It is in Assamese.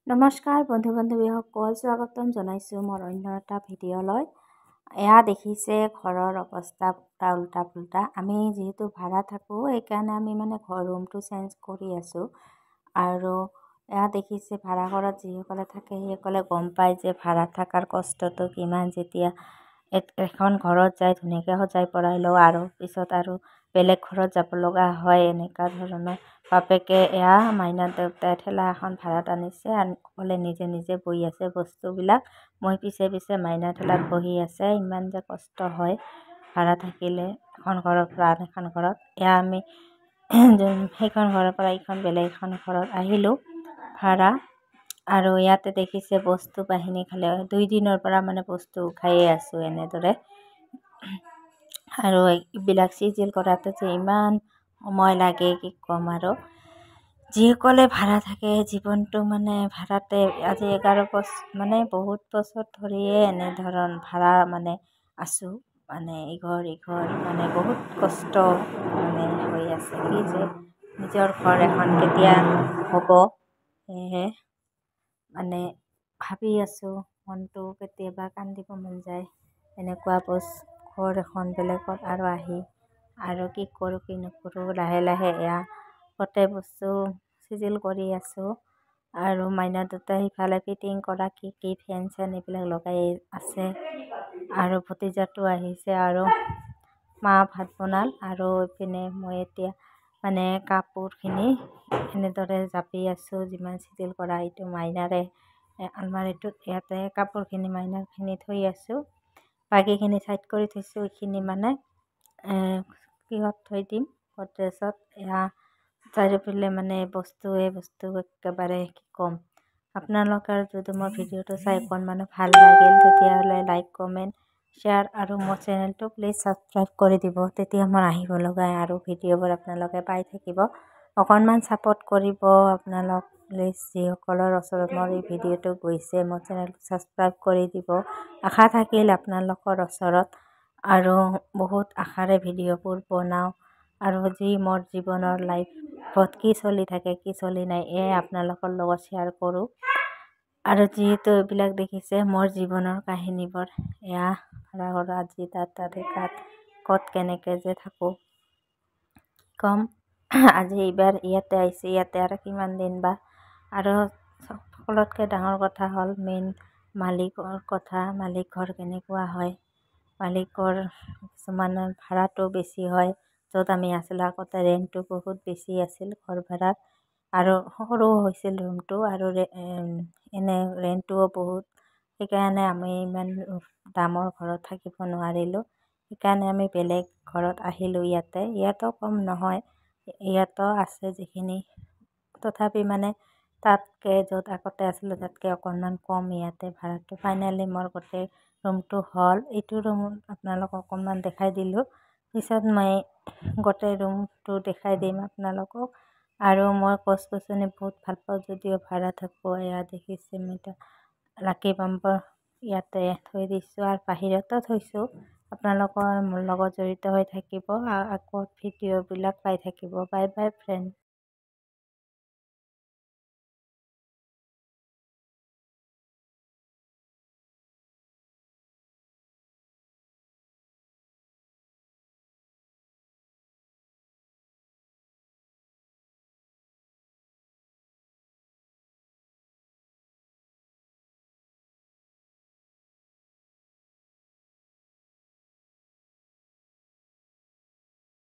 নমস্কাৰ বন্ধু বান্ধৱীসকল, স্বাগতম জনাইছোঁ মোৰ অন্য এটা ভিডিঅ'লৈ। এয়া দেখিছে ঘৰৰ অৱস্থা পূৰা উল্টা পুল্টা। আমি যিহেতু ভাড়া থাকোঁ, সেইকাৰণে আমি মানে ঘৰ ৰুমটো চেঞ্জ কৰি আছোঁ। আৰু এয়া দেখিছে, ভাড়া ঘৰত যিসকলে থাকে সেইসকলে গম পায় যে ভাড়া থকাৰ কষ্টটো কিমান। যেতিয়া এখন ঘৰত যায়, ধুনীয়াকৈ সজাই পৰাই লওঁ আৰু পিছত আৰু বেলেগ ঘৰত যাব লগা হয়, এনেকুৱা ধৰণৰ। বাপেকে, এয়া মাইনা দেউতাই ঠেলা এখন ভাড়াত আনিছে, অকলে নিজে নিজে বৈ আছে বস্তুবিলাক। মই পিছে পিছে মাইনা ঠেলাত বহি আছে। ইমান যে কষ্ট হয় ভাড়া থাকিলে এখন ঘৰৰ পৰা আন এখন ঘৰত। এয়া আমি সেইখন ঘৰৰ পৰা এইখন বেলেগ এখন ঘৰত আহিলোঁ ভাড়া। আৰু ইয়াতে দেখিছে বস্তু বাহিনী খালে 2 দিনৰ পৰা মানে বস্তু উঠায়ে আছোঁ এনেদৰে। আৰু এইবিলাক চিজিল কৰাতে যে ইমান সময় লাগে, কি ক'ম। আৰু যিসকলে ভাড়া থাকে, জীৱনটো মানে ভাড়াতে আজি 11 বছৰ, মানে বহুত বছৰ ধৰিয়ে এনেধৰণ ভাড়া মানে আছোঁ, মানে ইঘৰ ইঘৰ, মানে বহুত কষ্ট মানে হৈ আছে। কি যে নিজৰ ঘৰ এখন কেতিয়া হ'ব, সেয়েহে মানে ভাবি আছোঁ। মনটো কেতিয়াবা কান্দিব মন যায়, এনেকুৱা ঘৰ এখন বেলেগত আৰু আহি আৰু কি কৰোঁ কি নকৰোঁ। লাহে লাহে এয়া গোটেই বস্তু চিজিল কৰি আছোঁ। আৰু মাইনা দুটা সিফালে ফিটিং কৰা কি কি ফেন চেন এইবিলাক লগাই আছে। আৰু ভতিজাটো আহিছে আৰু মা ভাত বনাল। আৰু ইপিনে মই এতিয়া মানে কাপোৰখিনি এনেদৰে জাপি আছোঁ, যিমান চিজিল কৰা। এইটো মাইনাৰে আলমাৰিটোত ইয়াতে কাপোৰখিনি মাইনাৰখিনি থৈ আছোঁ, বাকীখিনি ছাইড কৰি থৈছোঁ। এইখিনি মানে কিহত থৈ দিম, গডৰেজত। এয়া চাৰিওফালে মানে বস্তুৱে বস্তু একেবাৰে, কি ক'ম। আপোনালোকৰ যদি মোৰ ভিডিঅ'টো চাই অকণমানো ভাল লাগিল, তেতিয়াহ'লে লাইক, কমেণ্ট, শ্বেয়াৰ আৰু মোৰ চেনেলটো প্লিজ ছাবস্ক্ৰাইব কৰি দিব। তেতিয়া মোৰ আহিব লগা আৰু ভিডিঅ'বোৰ আপোনালোকে পাই থাকিব। অকণমান ছাপোৰ্ট কৰিব আপোনালোক প্লিজ। যিসকলৰ ওচৰত মোৰ এই ভিডিঅ'টো গৈছে, মোৰ চেনেলটো ছাবস্ক্ৰাইব কৰি দিব, আশা থাকিল আপোনালোকৰ ওচৰত। আৰু বহুত আশাৰে ভিডিঅ'বোৰ বনাওঁ আৰু যি মোৰ জীৱনৰ লাইফত কি চলি থাকে, কি চলি নাই, এয়াই আপোনালোকৰ লগত শ্বেয়াৰ কৰোঁ। আৰু যিহেতু এইবিলাক দেখিছে মোৰ জীৱনৰ কাহিনীবোৰ, এয়া ভাড়াঘৰ, আজি তাত তাতে তাত ক'ত কেনেকৈ যে থাকোঁ, কি ক'ম। আজি এইবাৰ ইয়াতে আহিছে, ইয়াতে আৰু কিমান দিন বা। আৰু সকলোতকৈ ডাঙৰ কথা হ'ল মেইন মালিকৰ কথা। মালিক ঘৰ কেনেকুৱা হয়, মালিকৰ কিছুমানৰ ভাড়াটো বেছি হয়। য'ত আমি আছিলোঁ আগতে, ৰেণ্টটো বহুত বেছি আছিল ঘৰ ভাড়াত আৰু সৰু হৈছিল ৰুমটো আৰু এনে ৰেণ্টটোও বহুত। সেইকাৰণে আমি ইমান দামৰ ঘৰত থাকিব নোৱাৰিলোঁ। সেইকাৰণে আমি বেলেগ ঘৰত আহিলোঁ ইয়াতে। ইয়াতো কম নহয়, ইয়াতো আছে যিখিনি, তথাপি মানে তাতকৈ, য'ত আগতে আছিলোঁ, তাতকৈ অকণমান কম ইয়াতে ভাড়াটো। ফাইনেলি মোৰ গোটেই ৰুমটো হ'ল। এইটো ৰুম আপোনালোকক অকণমান দেখাই দিলোঁ, পিছত মই গোটেই ৰুমটো দেখাই দিম আপোনালোকক। আৰু মই গছ গছনি বহুত ভাল পাওঁ, যদিও ভাড়া থাকোঁ। এয়া দেখিছে, মই এতিয়া লাকি বাম্বৰ ইয়াতে থৈ দিছোঁ আৰু বাহিৰতো থৈছোঁ। আপোনালোকৰ মোৰ লগত জড়িত হৈ থাকিব, আকৌ ভিডিঅ'বিলাক পাই থাকিব। Bye bye friend.